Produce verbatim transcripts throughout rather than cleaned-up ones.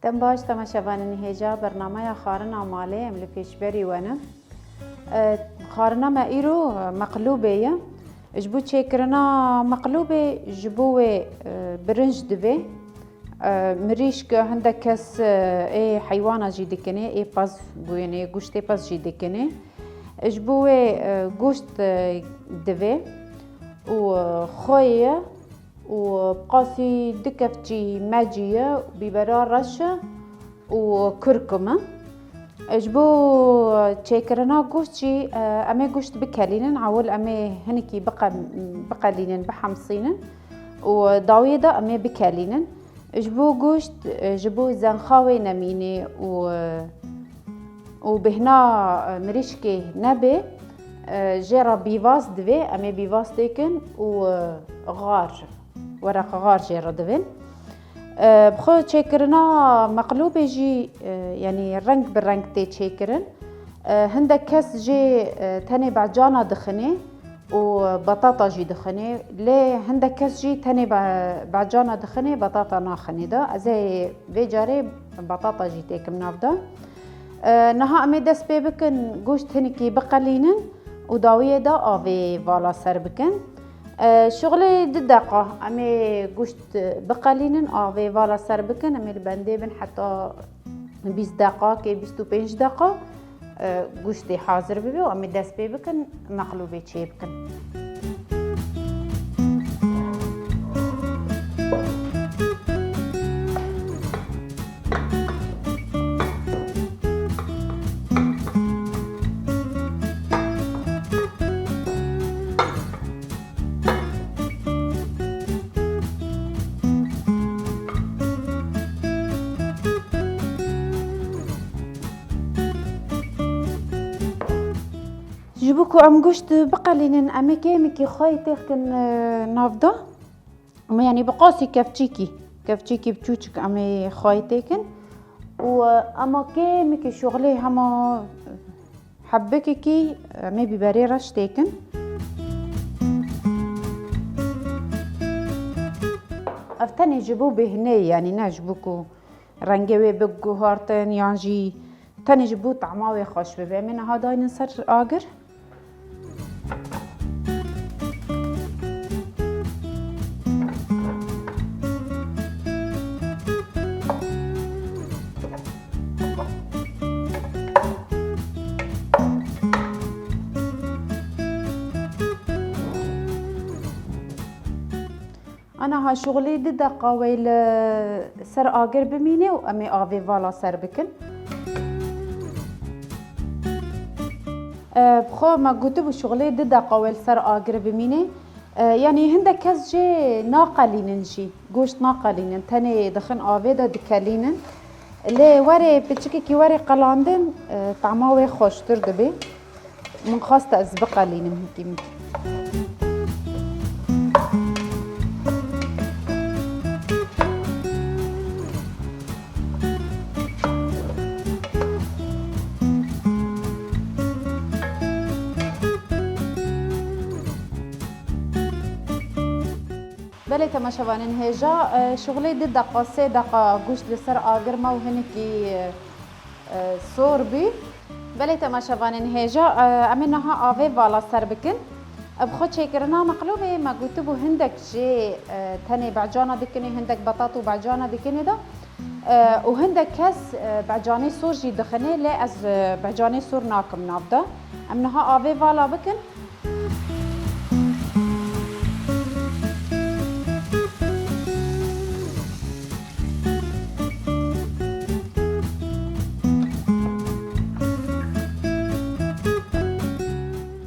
Dem baş temaşevanên hêja bernameya xwarina malê em li pêşberî we ne. E, xwarina me îro, e, meqlûbê ye. Ji bo çêkirina meqlûbê ji bo wê, e, birinc divê. E, mirîşk hindek kes, e, ê heywana jî dikinê, ê pez bûyênê, goştê pez jî dikinê. Ji bo wê, e, goşt, e, divê û, e, xwê ye. û bi qasî du kevçî mecî ye, bîbera reş e û kurkum e. Ji bo çêkirina goşt jî, e, em ê goşt bikelînin. Ewil em ê hinekî biqe-, biqelînin, bihemsînin û dawiyê de em ê bikelînin. Ji bo goşt, e, ji bo zenxa wê nemînê û, e, û bêhna, e, mirîşkê nebê, e, jê re bîvaz divê, em ê bîvaz têkin û, e, xar, wereq xar jê re divên. E, bi xwe çêkirina meqlûbê jî, e, yanî reng bi reng tê çêkirin. E, hindek kes jê, e, tenê becana dixinê û batata jî dixinê. Lê hindek kes jî tenê be-, becana dixinê, batata naxinê de. Ez ê vê carê batata jî têkim nav de. E, niha em ê dest pê bikin, goşt hinekî biqelînin û dawiyê de avê vala ser bikin. E, şuxulê du deqa em ê goşt biqelînin, avê vala ser bikin. Em ê li bendê bin heta bîst deqakê, bîst û pênc deqa, e, goştê hazir bibe û em ê dest pê bikin, meqlûbê çê bikin. Ji bo ku em goşt biqelînin, em ê kêmikî xweyê têxkin, e, nav de. Em ê, yanî bi qasî kevçîkî, kevçîkî biçûçik em ê xweyê têkin. Û, e, ema kêmikî şuxulê hema hebekekî em ê bîberê reş têkin. Ev tenê ji bo bêhneyê, yanî ne ji bo ku rengê wê biguhartin yan jî tenê ji bo tama wê xweş bibe. Em ê niha daynin ser agir. Aniha şuxulê du deqa wê li ser agir bimîne û em ê avê vala ser bikin. E, bi xwe me gotibû şuxulê du deqa wê li ser agir bimîne. E, yanî hindek kes jê naqelînin jî, goşt naqelînin, tenê dixin avê de dikelînin. Lê were piçikekî were qelandin, e, tama wê xweştir dibe. Min xwest ez biqelînim hikî mikî. Belê temaşevanên hêja, e, şuxulê du deqa, sê deqa goşt li ser agir ma û hinekî, e, e, sor bî. Belê temaşevanên hêja, e, em ê niha avê vala ser bikin. E, bi xwe çêkirina meqlûbê me gotibû hindek jê, e, tenê becana dikinê, hindek betat û becana dikinê de. E, û hindek kes, e, becanê sor jî dixinê, lê ez, e, becanê sor nakim nav de. Em niha avê vala bikin.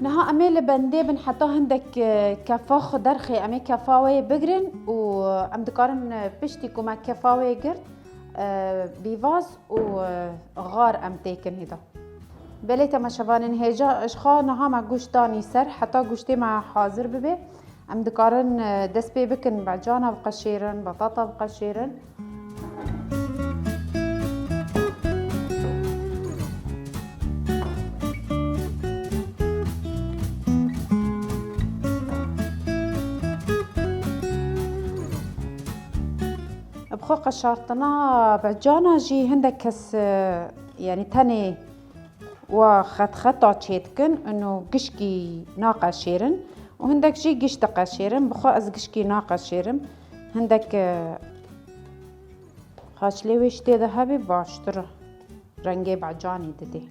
Niha em ê li bendê bin heta hindek, e, kefa xwe derxê, em ê kefa wê bigirin û em dikarin, e, piştî ku me kefa wê girt, e, bîvaz û, e, xar em têkin hêda. Belê temaşevanên hêja, ji xwe niha me goşt danî ser, heta goştê me hazir bibe, em dikarin, e, dest pê bikin, becana biqeşêrin, batata biqeşêrin. Bi Xwe qeşartina becana jî hindek kes, e, yanî tenê wa xetxeta çêdikin, û gişkî naqeşêrin û hindek jî giş diqeşêrin. Bi xwe ez gişkî naqeşêrim. Hindek, e, xaçlê wê ji tê de hebî baştir e. Rengê becanî didê.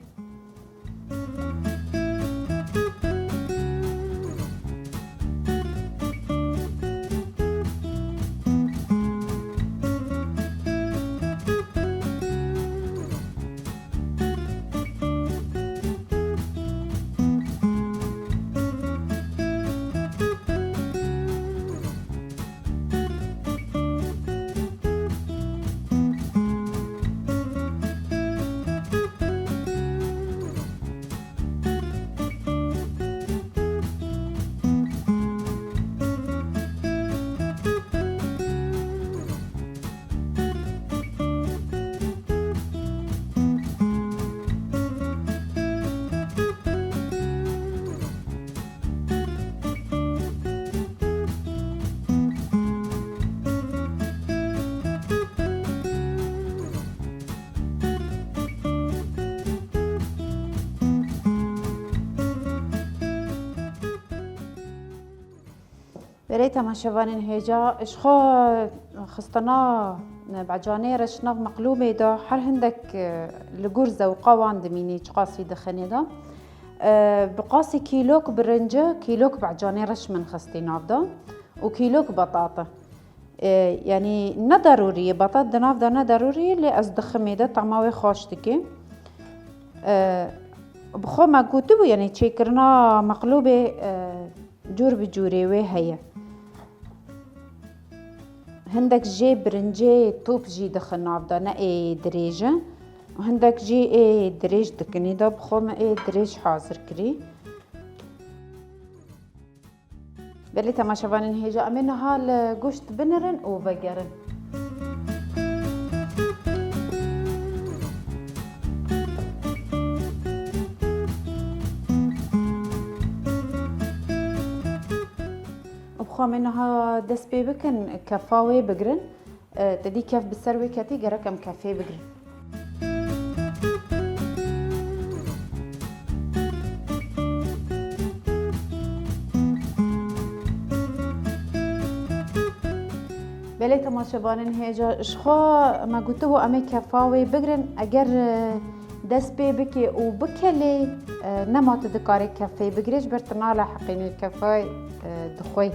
Belê temaşevanên hêja, ji xwe xistina becanê reş nav meqlûbê de her hindek, e, li gor zewqa wan dimînî, çiqas wî dixinê de. E, bi qasî kîlok birinci, kîlok becanê reş min xistî nav de û kîlok betate. E, yanî ne derûrî ye, betat di nav de ne derûrî ye, lê ez diximê de tama wê xweş dike. E, bi xwe me gotibû, yanî çêkirina meqlûbê, e, cûr bi cûrê wê heye. Hindek jê birincê top jî dixin nav de, ne ê dirêj e. Hindek jî ê dirêj dikinî de, bi xwe me ê dirêj hazir kirî. Belê temaşevanên hêja, em ê niha li goşt binirin û vegerin. Û bi xwe em ê niha dest pê bikin, kefa wê bigirin. E, te dî kef bi ser wê ketî, gerek em kefê bigirin. Belê temaşevanên hêja, ji xwe me gotibû em ê kefa wê bigirin. Eger, e, dest pê bikê û bikelê, e, nema tu dikarê kefê bigirê, ji ber tu naleheqînî, kefa, e, dixwê.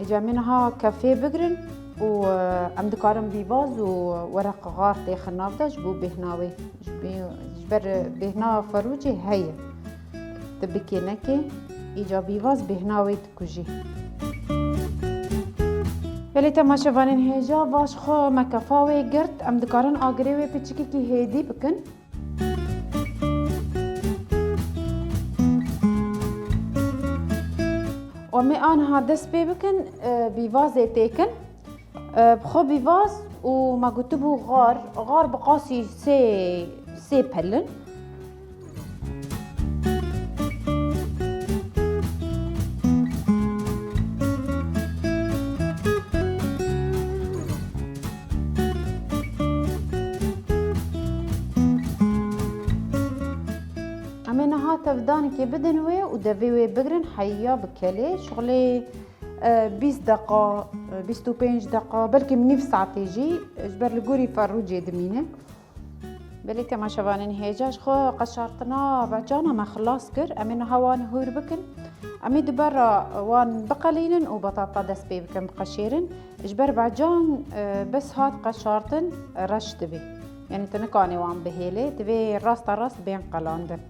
Îca em ê niha kefê bigirin û, e, em dikarin bîvaz û wereq xar têxin nav de ji bo bêhna wê. Ji bê-, ji ber bêhna ferûcê heye. Tu bikê nekê, îca bîvaz bêhna wê dikujî. Belê temaşevanên hêja, va ji xwe me kefa wê girt, em dikarin agirê wê piçikekî hêdî bikin. Û em ê aniha dest pê bikin, e, bîvazê têkin. E, bi xwe bîvaz û me gotibû xar, xar bi qasî sê, sê pelin. Em ê niha tevdanikê bidin wê û devê wê bigirin heya bi kelê. Şixulê, e, bîst deqa, e, bîst û pênc deqa, belkî nîv saetê jî, e, ji ber li gorî ferûcê dimîne. Belê temaşevanên hêja, ji xwe qeşartina becana me xilas kir. Em ê niha wan hûr bikin. Em ê di ber re wan biqelînin û betata dest pê bikin biqeşêrin. Ji ber becan, e, bes hat qeşartin, reş dibe. Yanî tu nikanê wan bihêlê, divê rasta rast bên qelandin.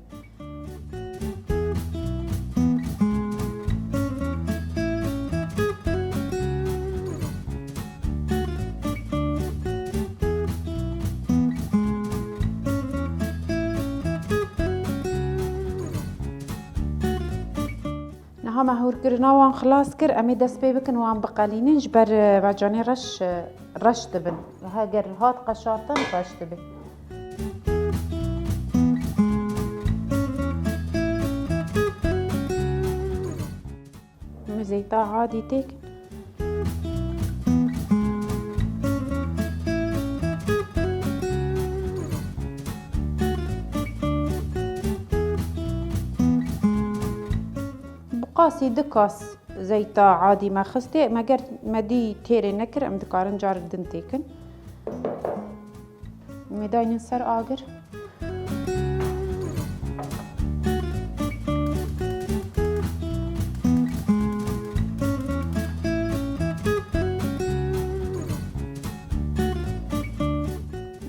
Niha me hûrkirina wan xilas kir, em ê dest pê bikin wan biqelînin, ji ber, e, becanê reş, e, reş dibin. Heger hat qeşartin, reş dibe. Muzeyta hadî têk. Qasî du kas zeyta adî me xistê, meger me dî têrê nekir, em dikarin carik din têkin. Em ê daynin ser agir.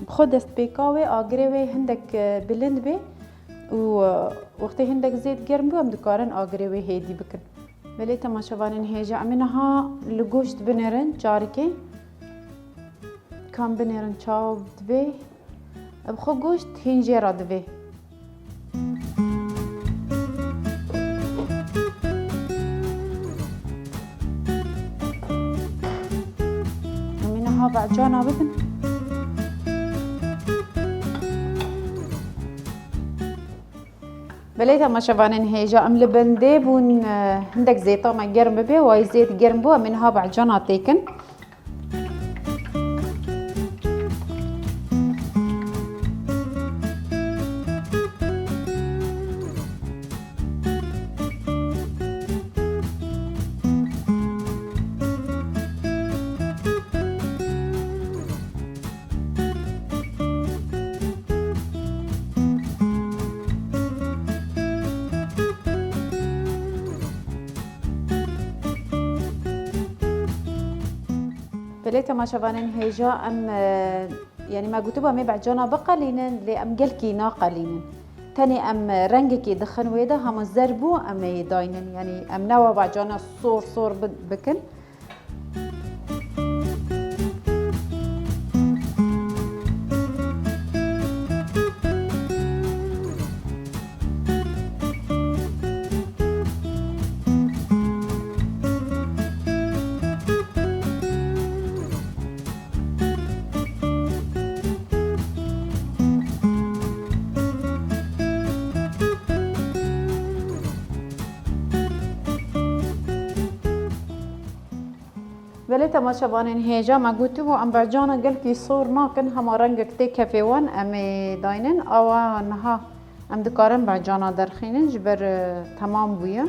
Bi xwe destpêka wê agirê wê hindek, e, bilind bê û, e, wextê hindek zêd germ bû, em dikarin agirê wê hêdî bikin. Belê temaşevanên hêja, em ê niha li goşt binêrin carikê. Kam binêrin çawa divê. Bi xwe goşt hîn jê re divê. Em ê niha becana bibin. Belê temaşevanên hêja, em li bendê bûn, e, hindek zêta me germ bibe, wayî zêt germ bû, em ê niha becana têkin. Belê temaşevanên hêja, em, e, yanî me gotibû em ê becana biqelînin, lê em gelkî naqelînin. Tenê em rengekê dixin wê de, hema zer bû em ê daynin. Yanî em newa becana sor sor bi-, bikin. Belê temaşevanên hêja, me gotibû em becana gelkî sor nakin, hema rengek tê kefê wan em ê daynin. Awa niha em dikarin becana derxînin, ji ber, e, temam bûye.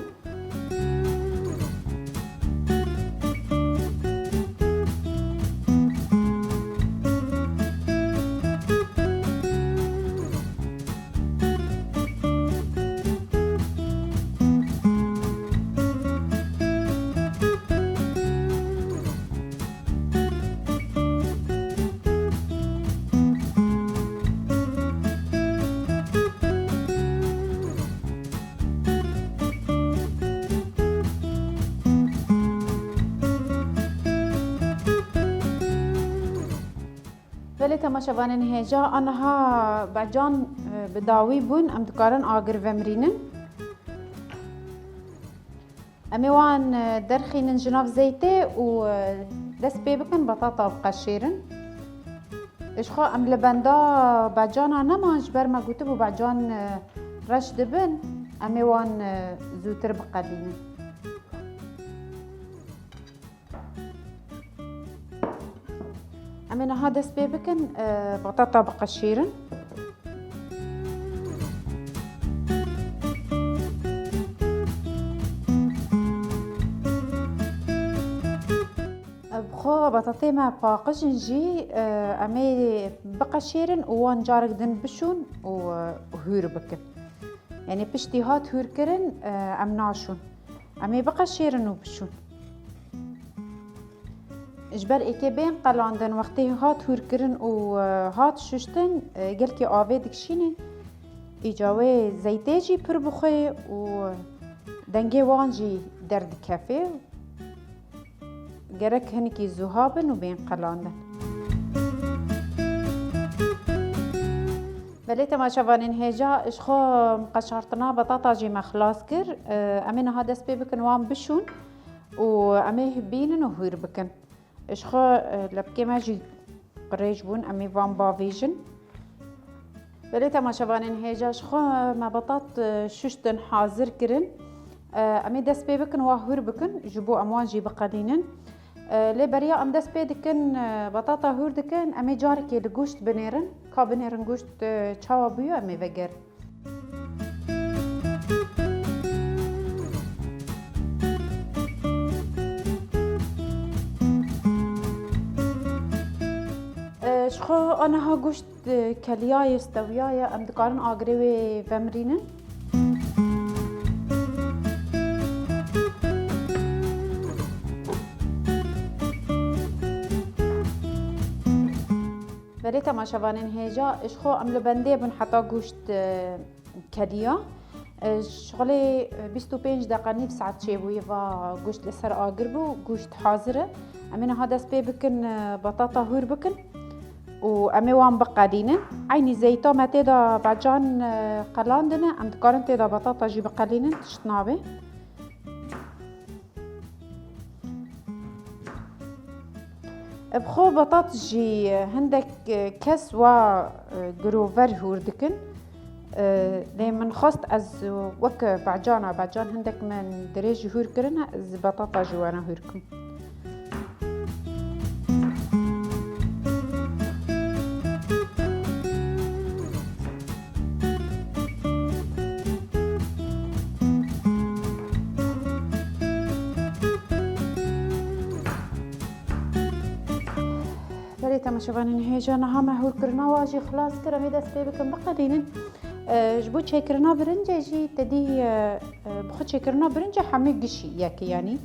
Belê temaşevanên hêja, aniha becan, e, bi dawî bûn, em dikarin agir vemirînin. Em ê wan, e, derxînin ji nav zeytê û, e, dest pê bikin betata biqeşêrin. Ji xwe em li benda becana neman, ji ber me gotibû becan, e, reş dibin, em ê wan, e, zûtir biqelînin. Em ê niha dest pê bikin, e, batata biqeşîrin. Bi xwe batatê me paqij in jî, e, em ê biqeşêrin û wan carek din bişûn û, e, hûr bikin. Yanî piştî hat hûrkirin, e, em naşûn. Em ê biqeşêrin û bişûn. Ji ber êkê bên qelandin, wextê hat hûrkirin û, e, hat şuştin, e, gelkî avê dikişînin. Îca wê zeytê jî pir bixwe û dengê wan jî derdikeve. Gerek hinekî zûha bin û bên qelandin. Belê temaşevanên hêja, ji xwe qeşartina betata jî me xilas kir. Em ê niha dest pê bikin wan bişûn û em ê bînin û hûr bikin. Ji xwe, e, lepkê me jî qirêj bûn, em ê van bavêjin. Belê temaşevanên hêja, ji xwe me betat, e, şuştin hazir kirin. E, em ê dest pê bikin, wa hûr bikin, ji bo em wan jî biqelînin. E, lê beriya em dest pê dikin, e, betata hûr dikin, em ê carekê li goşt binêrin. Ka binêrin goşt, e, çawa bûye, em ê vegerin. Xwe aniha goşt, e, keliya ye, stewiya ye, em dikarin agirê wê vemirînin. Belê temaşevanên hêja, ji xwe em li bendê bûn heta goşt, e, keliya. E, şixulê, e, bîst û pênc deqa, nîv saet çêbûye va goşt li ser agir bû, goşt hazir e. Em ê niha dest pê bikin, e, batata hûr bikin û em ê wan biqelînin. Eynî zeyta me tê de becan, e, qelandine, em dikarin tê de batata jî biqelînin, tişt nabe. Bi xwe betat jî hindek kes wa, e, girover hûr dikin. E, lê min xwest ez wek becana, becan hindek min dirêj hûr kirine, ez betata jî were hûr kim. Belê temaşevanên hêja, niha me hûrkirina wa jî xilas kir. Em ê dest pê bikin biqedînin. E, ji bo çêkirina birincê jî te dî, e, e, bi xwe çêkirina birincê hemî gişî yek e yanî.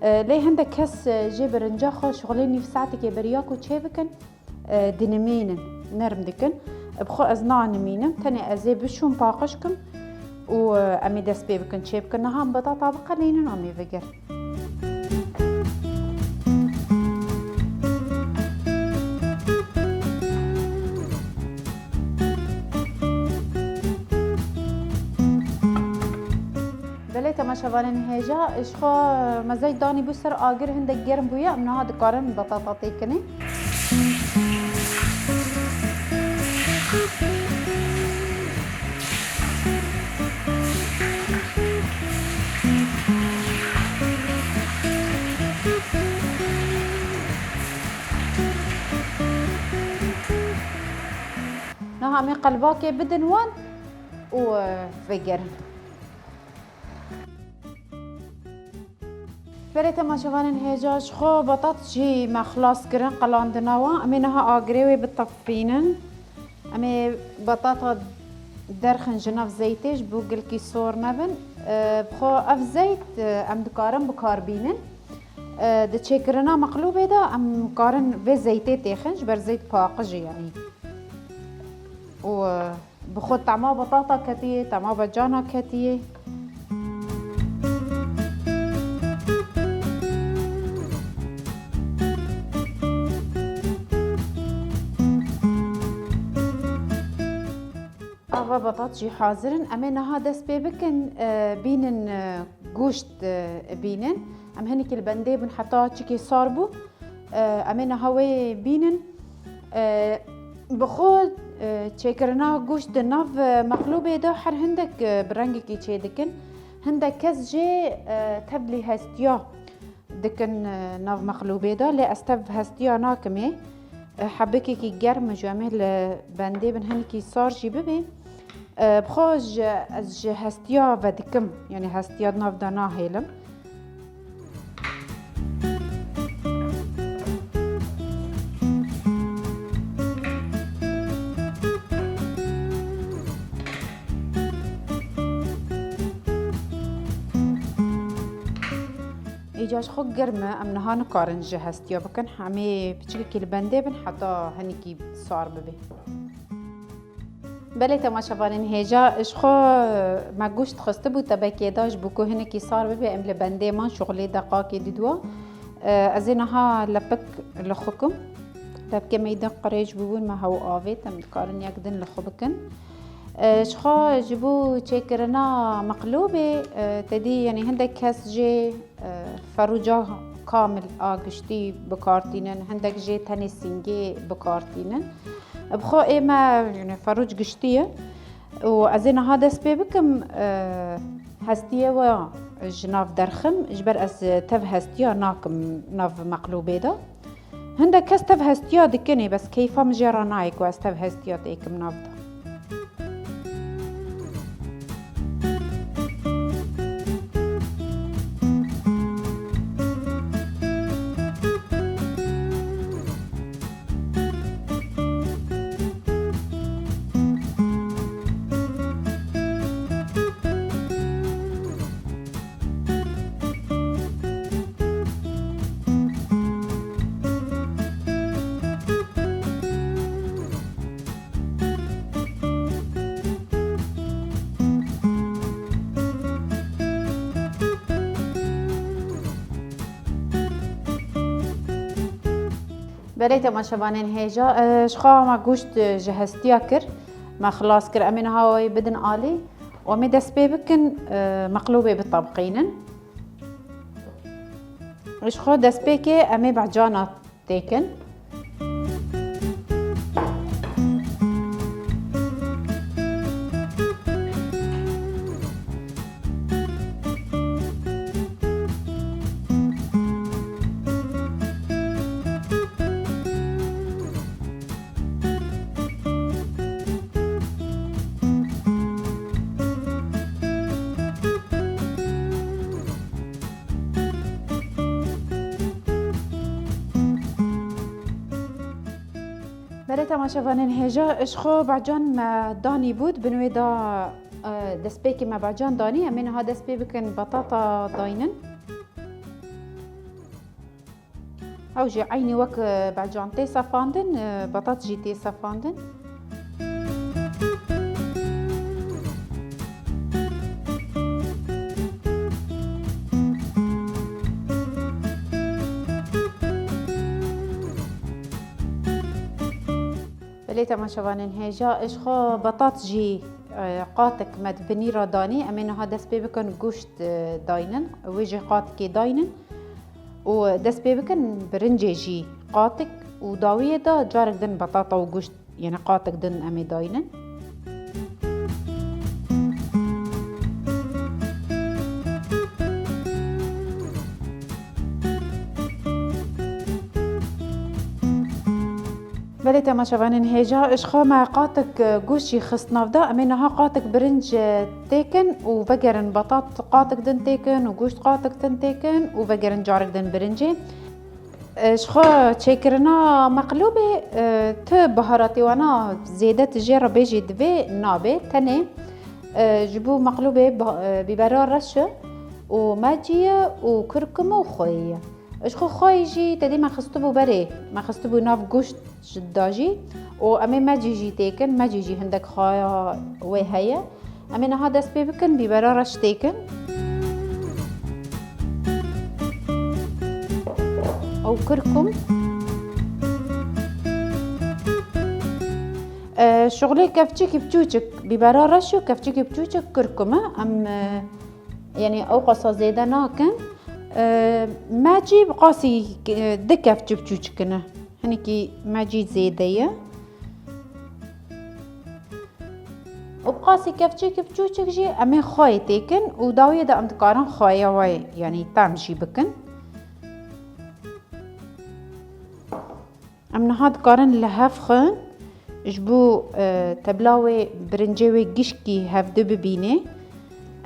E, lê hindek kes, e, jê birinca xwe şixulê nîv saetekê beriya ku çê bikin, e, dinimînin, nerm dikin. Bi xwe ez nanimînim, tenê ez ê bişûm, paqij kim û, e, em ê dest pê bikin, çê bikin. Niha em betata biqelînin, em ê vegerin. Belê temaşevanên hêja, ji xwe me zeyt danî bû ser agir, hindek germ bûye, em niha dikarin betata têkinê. Niha em ê qelbakê bidin wan û, e, vegerin. Belê temaşevanên hêja, ji xwe betat jî me xilas kirin, qelandina wan. Em ê niha agirê wê bitefînin. Em ê betata derxin ji nav zeytê ji bo gilkî sor nebin. E, bi xwe ev zeyt, e, em dikarin bi kar bînin. E, di çêkirina meqlûbê de em karin vê zeytê têxin, ji ber zeyt paqij e yanî. Û, e, Bi xwe tema betata ketiye, tema becana ketiye. Ava betat jî hazir in. Em ê niha dest pê bikin, e, bînin, e, goşt, e, bînin. Em hinekî li bendê bûn heta çikê sar bû. E, em ê niha wê bînin. E, bi xwe, e, çêkirina goşt di nav, e, meqlûbê de her hindek, e, bi rengekî çêdikin. Hindek kes jê, e, tevlî hestiya dikin, e, nav meqlûbê de, lê ez tev hestiya nakim ê. E, hebikekî germ e, ji em ê li bendê bin, hinekî sar jî bibê. E, bi xwe ji, ez ji hestiya vedikim, yanî hestiya di nav de nahêlim. Îca ji xwe germ e, em niha nikarin ji hestiya bikin. Em ê piçikekî li bendê bin heta hinekî sar bibe. Belê temaşevanên hêja, ji xwe me goşt xwestibû tebekê de, ji bo ku hinekî sar bibe, em li bendê man şixulê deqakê diduwa. E, ez ê niha lepik li xwe kim. Lepikê me yê din qirêj bûbûn, me hew avêt, em dikarin yek din li xwe bikin. E, ji xwe ji bo çêkirina meqlûbê, e, te dî, yanî hindek kes jê, e, ferûca kamil a giştî bi kar tînin, hindek jê tenê sîngê bi kar tînin. Bi xwe ê me, yanî ferûc giştî ye û ez ê niha dest pê bikim, e, hestiyê we ji nav derxim, ji ber ez tev hestiya nakim nav meqlûbê de. Hindek kes tev hestiya dikin ê, bes keyfa min jê re nayê ku ez tev hestiya têkim nav de. Belê temaşevanên hêja, e, ji xwe me goşt, e, ji hestiya kir, me xilas kir. Em ê niha wê bidin alî û em ê dest pê bikin, e, meqlûbê bitebiqînin. Ji xwe destpêkê em ê behcana têkin. Belê temaşevanên hêja, ji xwe behcan me danî bû, di bin wê de, e, destpêkê me behcan danî, em ê niha dest pê bikin batata daynin. Ew jî eynî wek, e, behcan tê sefandin, e, betat jî tê sefandin. Belê temaşevanên hêja, ji xwe betat jî, e, qatik me di binî re danî. Em ê niha dest pê bikin goşt, e, daynin. Wê jî qatikê daynin. Û dest pê bikin birincê jî qatik û dawiyê de carek din betata û goşt, yani qatik din em ê daynin. Belê temaşevanên hêja, ji xwe me qatik, e, goşt jî xist nav de. Em ê niha qatik birinc, e, têkin û vegerin betat qatik din têkin û goşt qatik din têkin û vegerin carek din birincê. E, ji xwe çêkirina meqlûbê, e, tu biharatê wana zêde tu jê re bêjî divê nabe. Tenê, e, ji bo meqlûbê ba-, e, bîbera reş e û mecî ye û kurkum û xweyî ye. Ji xwe xweyî jî te dî me xistibû berê, me xistibû nav goşt ji da jî û em ê mecî jî têkin, mecî jî hindek xwaya wê heye. Em ê niha dest pê bikin, bîbera reş têkin. Ew kirkum. E, şixulê kevçikî biçûçik bîbera reş û kevçikî biçûçik kirkum e. Em, e, yanî ew qasa zêde nakin. E, mecî bi qasî, e, du kevçik biçûçik in e. Hinekî mecî zêde ye. Û bi qasî kevçekî biçûçik jî em ê xweyê têkin û dawiyê de em dikarin xweya wê, yanî tam jî bikin. Em niha dikarin li hev xin ji bo, e, tebla wê birincê wê gişkî hevdu bibînê.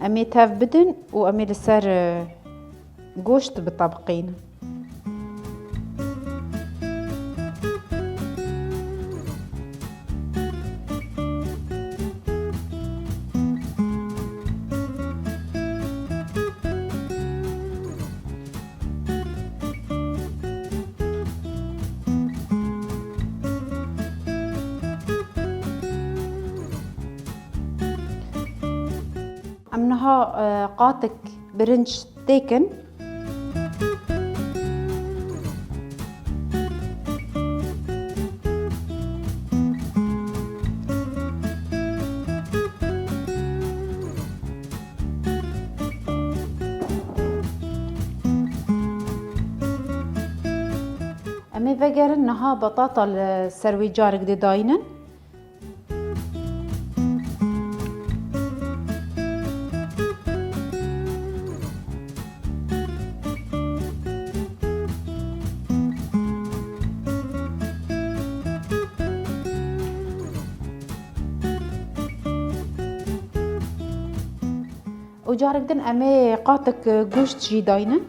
Em ê tev bidin û em ê li ser, e, goşt bitebiqînin. Em niha, e, qatik birinc têkin. Em ê vegerin niha batata li ser wê carek dê daynin. Û carek din em ê qatik goşt jî daynin.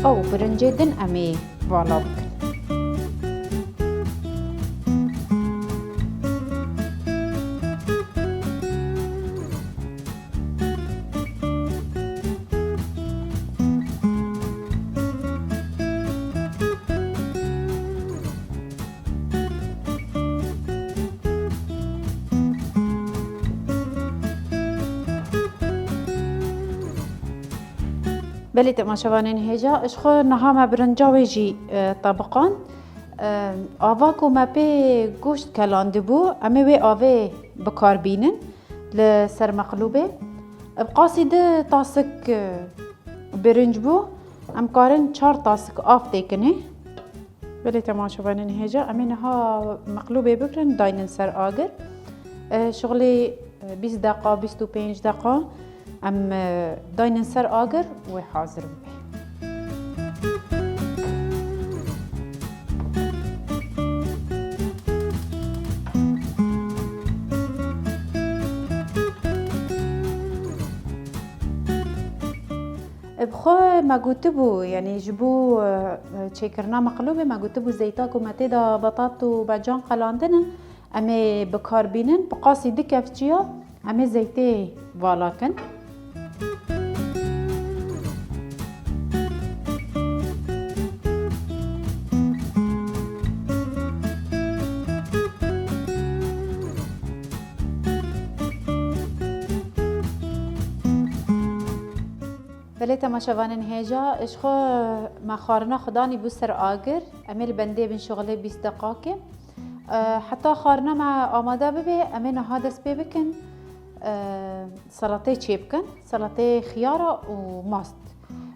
Ew birincê din em ê vala bikin. Belê temaşevanên hêja, ji xwe niha me birinca wê jî, e, tebiqand. E, ava ku me pê goşt kelandibû, em ê wê avê bi kar bînin li ser meqlûbê. Bi qasî du tasik, e, birinc bû, em karin çar tasik av têkinê. Belê temaşevanên hêja, em ê niha meqlûbê bigirin, daynin ser agir. E, şixulê, e, bîst deqa, bîst û pênc deqa em, e, daynin ser agir, wê hazir bibe. Bi xwe me gotibû, yanî ji bo, e, çêkirina meqlûbê me gotibû, zeyta ku me tê de betat û becan qelandine, em ê bi kar bînin, bi qasî du kevçiya em ê zeytê vala kin. Belê temaşevanên hêja, ji xwe me xwarina xwe danî bû ser agir. Em ê li bendê bin şixulê bîst deqakê. E, heta xwarina me amade bibe, em ê niha dest pê bikin, e, selatê çê bikin. Selatê xiyara û mast.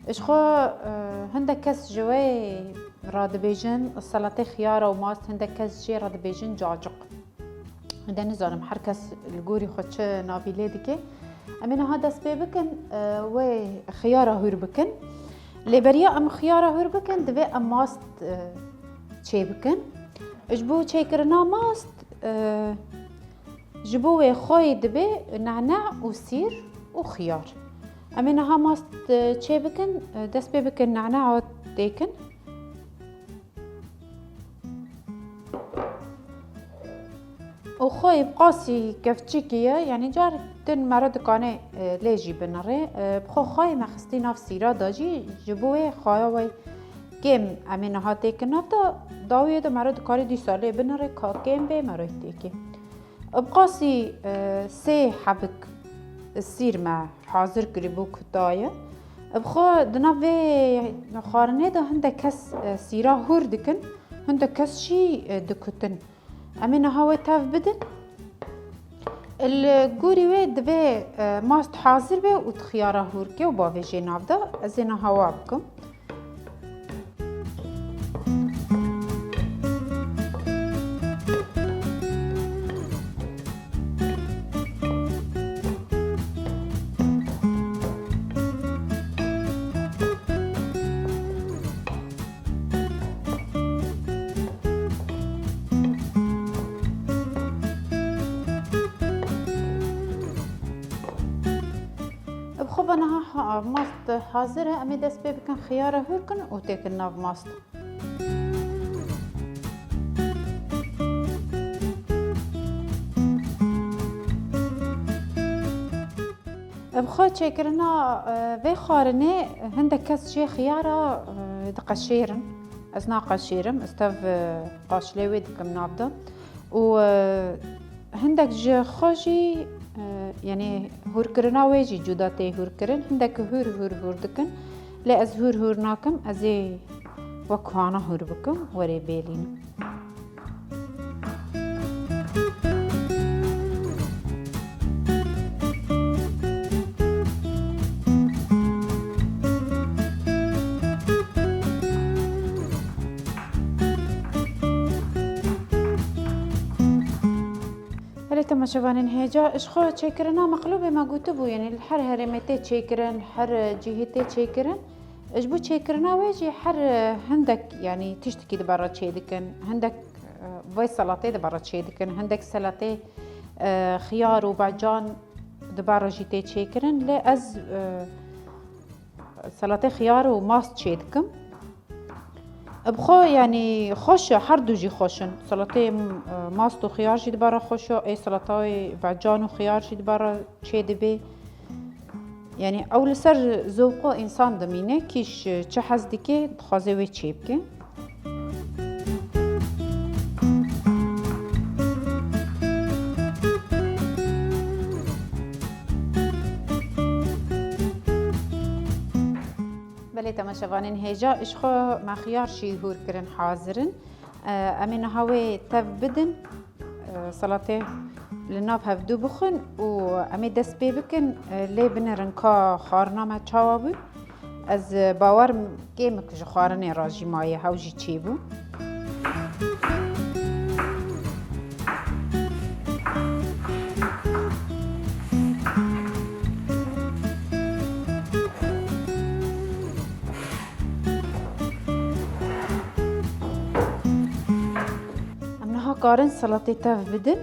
Ji xwe, e, hindek kes ji wê re dibêjin, selatê xiyara û mast, hindek kes jê re dibêjin cacik. De nizanim her kes li gorî xwe çi navî lê dike. Em ê niha dest pê bikin, e, wê xiyara hûr bikin. Lê beriya em xiyara hûr bikin, divê em mast, e, çê bikin. Ji bo çêkirina mast, e, ji bo wê xweyê dibe nana û sîr û xiyar. Em ê niha mast, e, çê bikin, e, dest pê bikin nana têkin. Û xweyê bi qasî kevçikî ye, yanî car din mero dikane, e, lê jî binirê. E, bi xwe xweyê me xistî nav sîra de jî, ji bo wê xwaya wê kêm em ê niha têkin nav de, dawiyê de mero dikarî dîsa lê binirê, ka kêm bê mero têkê. Bi qasî, e, sê hebik sîr me hazir kirî bû kuta ye. Bi xwe di nav vê xwarinê de hindek kes, e, sîra hûr dikin, hindek kes jî, e, dikutin. Em ê niha wê tev bidin. Li gorî wê divê, e, mast hazir be û tu xiyara hûrke û bavêjê nav de. Ez ê niha wa bikim. Bi xwe ve niha ha-, mast hazir e. Em ê dest pê bikin, xiyara hûr kin û têkin nav mast. Bi xwe çêkirina, e, vê xwarinê hindek kes jê xiyara, e, diqeşêrin. Ez naqeşêrim, ez tev, e, qaşlê wê dikim nav de. Û, e, hindek ji xwe jî, e, yanî hûrkirina wê jî cuda tê hûrkirin. Hindek hûr hûr hûr dikin. Lê ez hûr hûr nakim, ez ê wek wana hûr bikim, werê bêlînim. Belê temaşevanên hêja, ji xwe çêkirina meqlûbê me gotibû, yanî li her herêmê tê çêkirin, her cihê tê çêkirin. Ji bo çêkirina wê jî her hindek, yanî tiştekî di ber re çêdikin, hindek, e, vê selatê di ber re çêdikin, hindek selatê, e, xiyar û becan di ber re jî tê çêkirin. Lê ez, e, Selatê xiyar û mast çê dikim. Bi xwe, yanî xweş e, her du jî xweş in. Selatê, e, mast û xiyar jî di ber re xweş e, ê selatayê vecan û xiyar jî di ber re çê dibe. Yanî ew li ser zewqa însan dimîne, kîş çi hez dike, dixwaze wê çê bike. Temaşevanên hêja, ji xwe me xiyar jî hûr kirin hazir in. E, em ê niha wê tev bidin. E, salatê li nav hevdû bixwin û em ê dest pê bikin, e, lê binêrin ka xwarina me çawa bû. Ez, e, bawer kêm ji xwarinê re jî maye hew jî çêbû. Em niha karin salatê tev bidin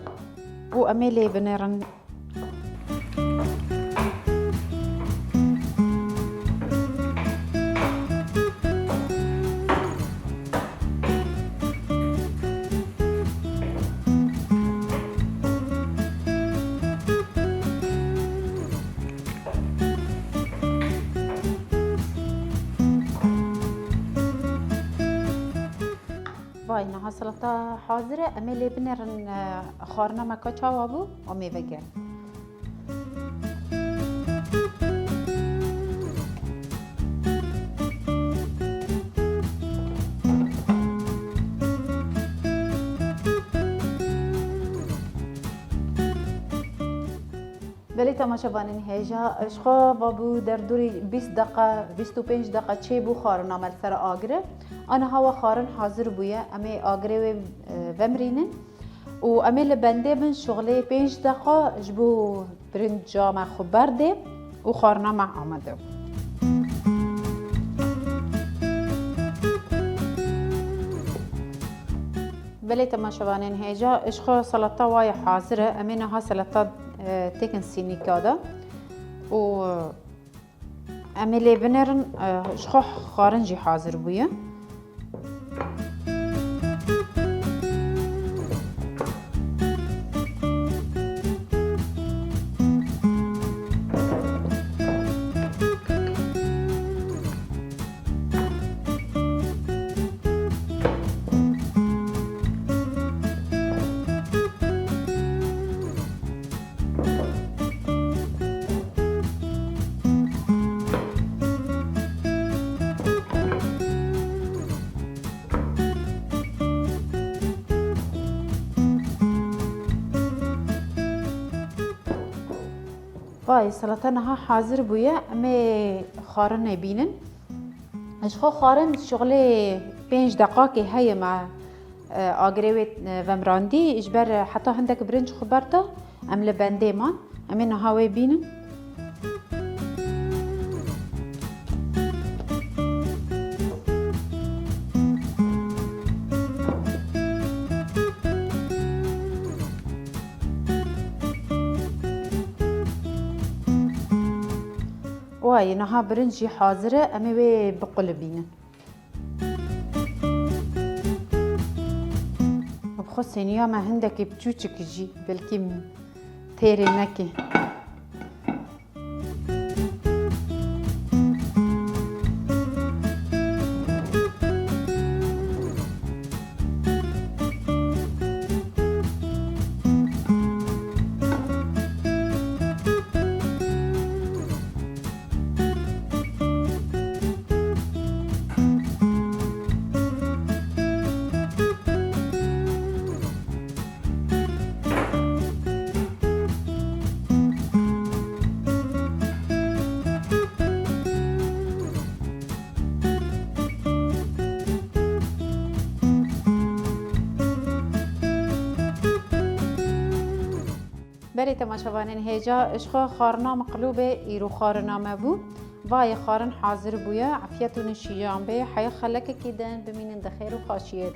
û em ê lê binêrin. Vay, niha salata hazir e. Em ê lê binêrin, e, xwarina me ka çawa bû, em ê vegerin. Belê temaşevanên hêja, ji xwe va bû derdorî bîst deqa, bîst û pênc deqa çêbû xwarina me li ser agir e. Aniha we xwarin hazir bûye, em ê agirê wê, e, vemirînin û em ê li bendê bin şixulê pênc deqa ji bo pirinca me xwe berdê û xwarina me amade bû. Belê temaşevanên hêja, ji xwe salata wa ye hazir e. Em ê niha salata, e, têkin sînîka de û em ê lê binêrin, e, ji xwe xwarin jî hazir bûye. Vay, salata niha hazir bûye. Em ê xwarinê bînin. Ji xwe xwarin şixulê pênc deqakê heye me, e, agirê wê, e, vemirandî. Ji ber, e, heta hindek birinc xwe berda, em li bendê man. Em ê niha wê bînin. Wayê, niha birinc jî hazir e, em ê wê biqulibînin. Bi xwe sêniya me hindekî biçûçik jî, belkî têrê neke. Belê temaşevanên hêja, ji xwe xwarina miqlûbê îro xwarina me bû. Vayê xwarin hazir bûye. Efiyet û nişiyan bê. Heya xelekekî din bimînin di xêr û xweşiyê.